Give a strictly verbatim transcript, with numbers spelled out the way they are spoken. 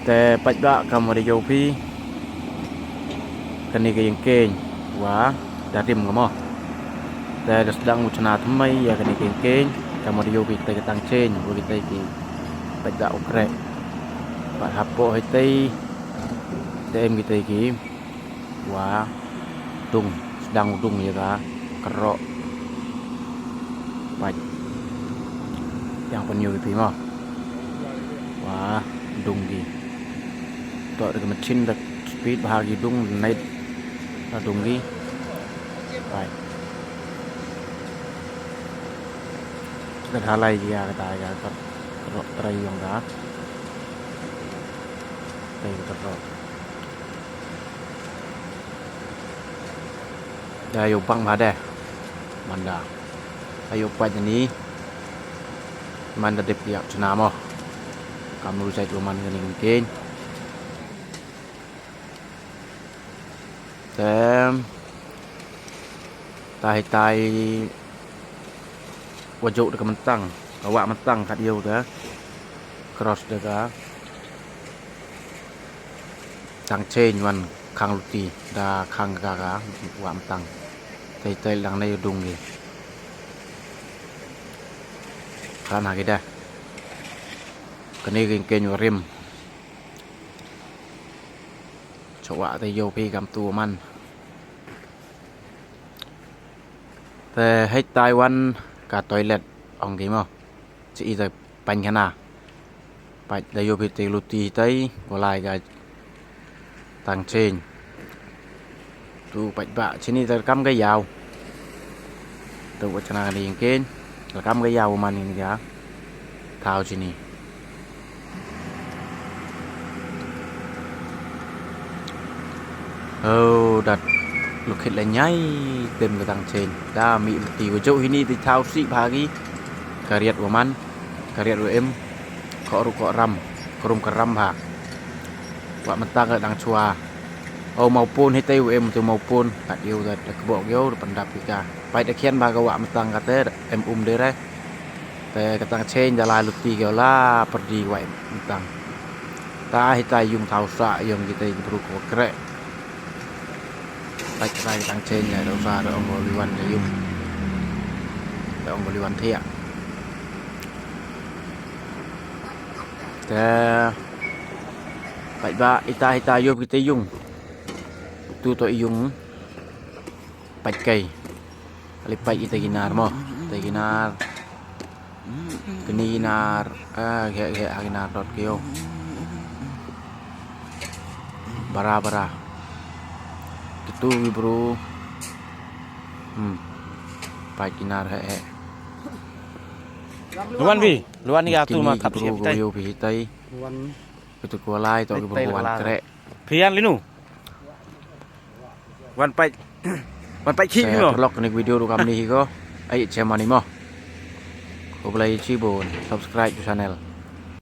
Te paidbah, kam wa da yoo phi, kani ka yingkieñ wa da rim ka mo. Te da sdang u chna thymmai ya kani ka yingkieñ, kam wa da yoo phi, kitei ki tang cheiñ wa kitei ki paidbah u kreh. Pat hapoh heitei te em kitei ki wa dung, sdang u dung ya ka kyrroh. Pait. Yang pynyoo ki phi mo. Wa dung ki. Toh da ka machine da speed bha ki dung, nai da dung ki. Pait. Da halai ki ya katai ka kyrroh trai yong ka. Trai ka kyrroh. Da yoo bang bha de. Manda. Ayo pait ni. Manda dep yak chna mo. Kam ru chait wa man kani ka yingkieñ. Te tai tai wa jooh da ka myntang, ka wah myntang kat yow da cross da ka tang cheiñ wan khang luti, da khang ka ka wah myntang. Tei tei lang nei dung ki. Khan ha ki da. Kani ka yingkieñ wa rim. Chwa te yoo phi kam tu man. Te hei tai wan ka toilet ong ki mo. Chi i te paiñkhana. Pait da yoo phi te luti tei, wa lai ka tang cheiñ. Tu paidbah, chini te kam ka yaw. Tu wa chna kani ka yingkieñ, kam ka yaw man kani ka thaw chini. Oh, dat lukhit la ñiai tem ka tang cheiñ. Da mih luti wa jooh hini te thaw sih bha ki. Ka riat wa man, ka riat wa im, ko ru ko ram, krum ka ram bha. Wah myntang ka dang chwa. Oh, mawpun heitei wa im tu mawpun. Kat yow da, da kbok yow, da pyndap ki ka. Pait da khian bha ka wah myntang ka te, em um de re. Te ka tang cheiñ da lai luti ki la pyrdi wah myntang. Ta hi ta yung thaw sa yung kitei ki bru ko kreh. Ta ka tang cheiñ da sa da ong ko liwan da yung. Da ong ko liwan thiah. Te paidbah, ita hi ta yow kitei yung. Tu to yung. Pait kai. Kali pait ita ki nar mo. Ita ki nar. Kini ki nar. Ah, ghe ghe ha ki nar dot ki yow. Bara bara. Tutu ki bru. Hmm. Pait ki nar he he. Luan bi, luan ni atu ma kap siap tai. Yow bi tai. Luan. Betul ko lai to ki bru wan kreh. Phian linu. Wan pait. Wan pait khih linu. Vlog ni video ru kam ni hi ko. Ai che mani mo. Ko blai chi bon subscribe to channel.